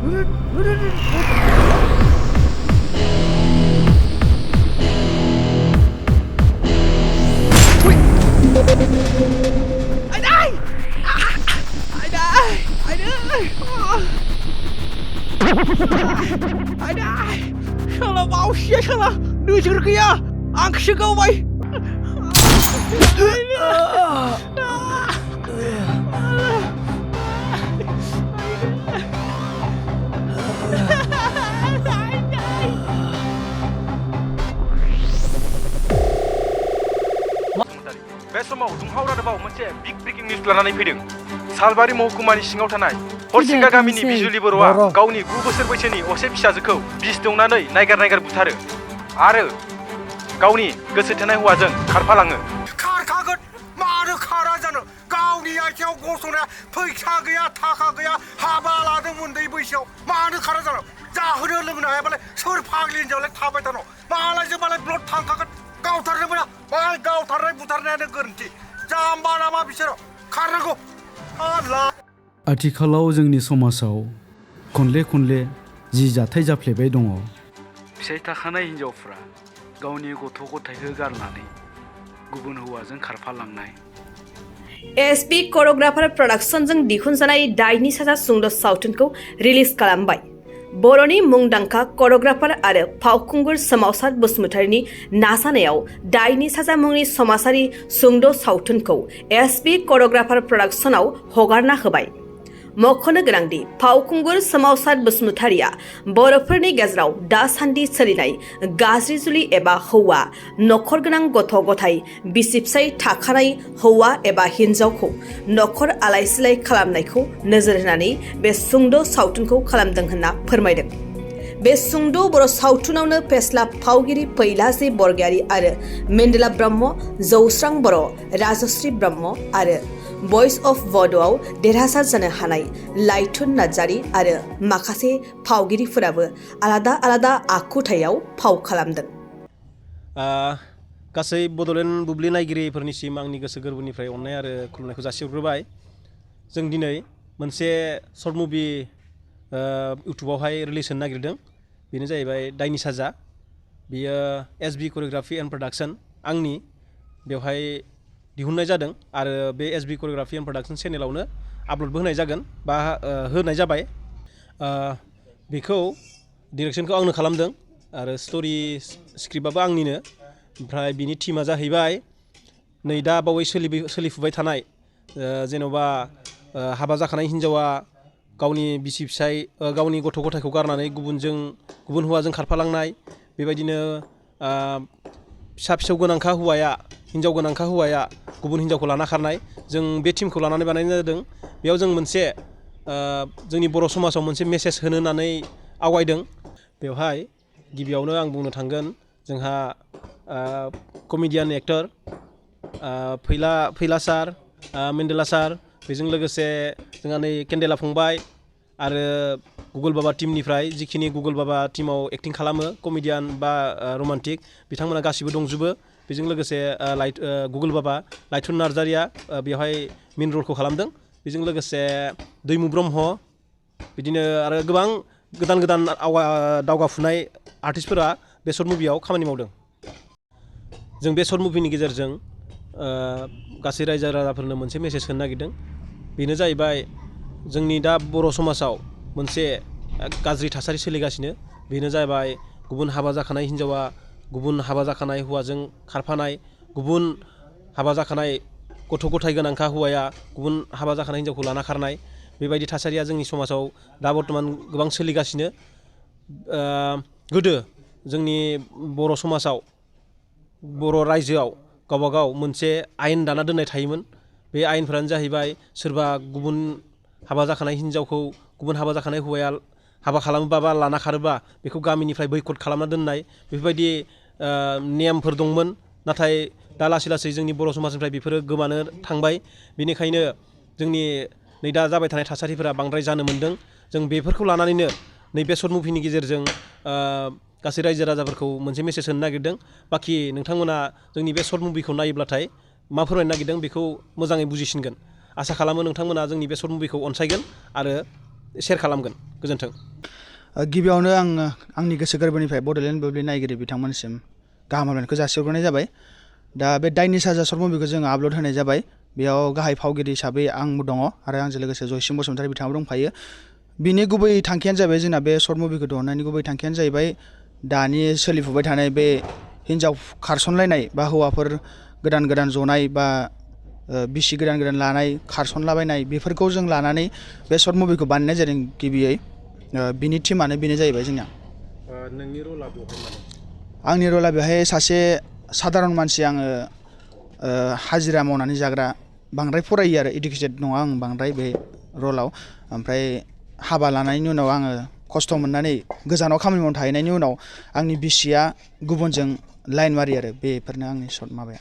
Anh ơi! Anh ơi! Anh ơi! Anh ơi! Sao là bao xe sao là đưa chữ kia? Ăn sẽ câu vậy? बे समाव दुंहाव रादाबाव मोनसे big breaking news लानानै फैदों। सालबारि महकुमानि सिङाव थानाय हरसिंगा गामिनि बिजुलि बर'आ गावनि 9 बोसोर बैसोनि असे फिसाजोखौ बिस दौनानै नायगार बुथारो आरो गावनि गोसो थोनाय हौवाजों खारफालाङो। खारखागोन मानो खारा जानो गावनि आथिङाव गसंनाया फैसा गैया थाखा गैया हाबा लादों उन्दै बैसोआव मानो खारा जानो जाहोनो लोंनो हायाबालाय सोर फाग्लि हिनजावलाय थाबाय थानो मालायजों मालाय ब्लड थांखागोन गावथारनो मोना मालाय गावथारनाय बुथारनायानो गोरोन्थि जाम्बा नामा बिसोरो खारनांगौ। आथिखालाव जोंनि समाजाव खनले जि जाथाय जाफ्लेबाय दङ। फिसाइ थाखानाय हिनजावफ्रा गावनि गथ' गथायखौ गारनानै गुबुन हौवाजों खारफालांनाय। एसबी कोरियोग्राफार प्रडाक्शनजों दिहुनजानाय दायनि साजा सुंद' सावथुनखौ रिलिज खालामबाय। बर'नि मुंदांखा कोरियोग्राफार आरो फावखुंगुर सोमावसार बसुमतारीनि नाजानायाव दायनि साजा मुंनि समाजारि सुंद' सावथुनखौ एसबी कोरियोग्राफार प्रडाक्शनाव हगारना होबाय। मख'नो गोनांदि फावखुंगुर सोमावसार बसुमतारीया बर'फोरनि गेजेराव दासान्दि सोलिनाय गाज्रि जुलि एबा हौवा नखर गोनां गथ' गथाय बिसि फिसाय थाखानाय हौवा एबा हिन्जावखौ नखर आलाय सिलाय खालामनायखौ नोजोर होनानै बे सुंद' सावथुनखौ खालामदों होनना फोरमायदों। बे सुंद' बर' सावथुनावनो फेस्ला फावगिरि फैलाजि बरगयारी आरो मेन्देला ब्रह्म, जौस्रां बर', राजश्री ब्रह्म आरो भइस अफ बड'आव देरहासार जानो हानाय लाइथुन नार्जारी आरो माखासे फावगिरिफोराबो आलादा आखुथायाव फाव खालामदों। गासै बड'लेण्ड बुब्लि नायगिरिफोरनिसिम आंनि गोसो गोरबोनिफ्राय अननाय आरो खुलुमनायखौ जासिहरग्रोबाय। जों दिनै मोनसे सर्ट मुभि इउटुबावहाय रिलिज होनो नागिरदों। बेनो जाहैबाय दायनि साजा। बियो एसबी कोरियोग्राफी एन्ड प्रडाक्शन आंनि बेवहाय दिहुननाय जादों आरो बे एसबी कोरियोग्राफी एन्ड प्रडाक्शन चेनेलावनो आपल'डबो होनाय जागोन बा होनाय जाबाय। बेखौ डिरेक्सनखौ आंनो खालामदों आरो स्ट'रि स्क्रिप्टआबो आंनिनो। ओमफ्राय बिनि टीमा जाहैबाय नै दा बावै सोलिफुबाय थानाय जेन'बा हाबा जाखानाय हिन्जावा गावनि बिसि फिसाय गावनि गथ' गथायखौ गारनानै गुबुन हौवाजों खारफालांनाय, बेबायदिनो फिसौ गोनांखा हौवाया हिन्जाव गोनांखा हौवाया गुबुन हिन्जावखौ लाना खारनाय। जों बे टीमखौ लानानै बानायनाय जादों। बेयाव जों मोनसे जोंनि बर' समाजाव मोनसे मेसेज होनो होननानै आवगायदों। बेवहाय गिबियावनो आं बुंनो थांगोन जोंहा कमेडियान एक्टर फैला सार, मेन्देला सार, बेजों लोगोसे जोंहा नै केन्देला फंबाय आरो गुगल बाबा टीमनिफ्राय जिखिनि गुगल बाबा टीमाव एक्टिं खालामो कमेडियान बा रमान्टिक बिथांमोना गासिबो दंजोबो। बेजों लोगोसे गुगल बाबा लाइथुन नार्जारिया बेवहाय मेन रलखौ खालामदों। बेजों लोगोसे दैमु ब्रह्म, बिदिनो आरो गोबां गोदान दावगाफुनाय आर्टिस्टफोरा बे सर्ट मुभियाव खामानि मावदों। जों बे सर्ट मुभिनि गेजेरजों गासै रायजो राजाफोरनो मोनसे मेसेज होनो नागिरदों। बेनो जाहैबाय जोंनि दा बर' समाजाव मोनसे गाज्रि थासारि सोलिगासिनो। बेनो जाहैबाय गुबुन हाबा जाखानाय हिन्जावा गुबुन हाबा जाखानाय हौवाजों खारफानाय, गुबुन हाबा जाखानाय गथ' गथाय गोनांखा हौवाया गुबुन हाबा जाखानाय हिन्जावखौ लाना खारनाय, बेबायदि थासारिया जोंनि समाजाव दा बर्थमान गोबां सोलिगासिनो। गोदो जोंनि बर' समाजाव बर' रायजोआव गावबागाव मोनसे आयेन दाना दोननाय थायोमोन। बे आयेनफ्रानो जाहैबाय सोरबा गुबुन हाबा जाखानाय हिन्जावखौ गुबुन हाबा जाखानाय हौवाया हाबा खालामोबा बा लाना खारोबा बेखौ गामिनिफ्राय बैकट खालामना दोननाय, बेफोरबायदि नेमफोर दंमोन। नाथाय दा लासै जोंनि बर' समाजनिफ्राय बेफोरो गोमानो थांबाय। बेनिखायनो जोंनि नै दा जाबाय थानाय थासारिफोरा बांद्राय जानो मोन्दों। जों बेफोरखौ लानानैनो नैबे सर्ट मुभिनि गेजेरजों गासै रायजो राजाफोरखौ मोनसे मेसेज होनो नागिरदों। बाखि नोंथांमोना जोंनि बे सर्ट मुभिखौ नायोब्लाथाय मा फोरमायनो नागिरदों बेखौ मोजाङै बुजिसिनगोन। आसा खालामो नोंथांमोना जोंनि बे सर्ट मुभिखौ अनसायगोन आरो शेयार खालामगोन गोजोन्थों गिबियावनो आं आंनि गोसो गोरबोनिफ्राय बड'लेण्ड बुब्लि नायगिरि बिथांमोननिसिम गाहाम हामलायनायखौ जासिहरग्रोनाय जाबाय दा बे दाइनि साजा सर्ट मुभिखौ जोङो आपल'ड होनाय जाबाय बेयाव गाहाय फावगिरि हिसाबै आंबो दङ आरो आंजों लोगोसे जयसिम बसुमतारी बिथाङाबो दंफायो बिनि गुबै थांखियानो जाबाय जोंना बे सर्ट मुभिखौ दिहुननायनि गुबै थांखियानो जाहैबाय दानि सोलिफुबाय थानाय बे हिन्जाव खारसनलायनाय बा हौवाफोर गोदान गोदान जनाय बा बिसि गोदान गोदान लानाय खारसनलाबायनाय बेफोरखौ जों लानानै बे सर्ट मुभिखौ बानायनाय जादों गिबियै बिनि टिमानो बेनो जाहैबाय जोंनिया नोंनि रला बेवहाय माने आंनि रला बेवहाय सासे सादारन मानसि आङो हाजिरा मावनानै जाग्रा बांद्राय फरायो आरो इडुकेटेड नङा आं बांद्राय बे रलाव ओमफ्राय हाबा लानायनि उनाव आङो खस्थ' मोननानै गोजानाव खामानि मावनो थाहैनायनि उनाव आंनि बिसिया गुबुनजों लाइन मारियो आरो बेफोरनो आंनि सर्ट माबाया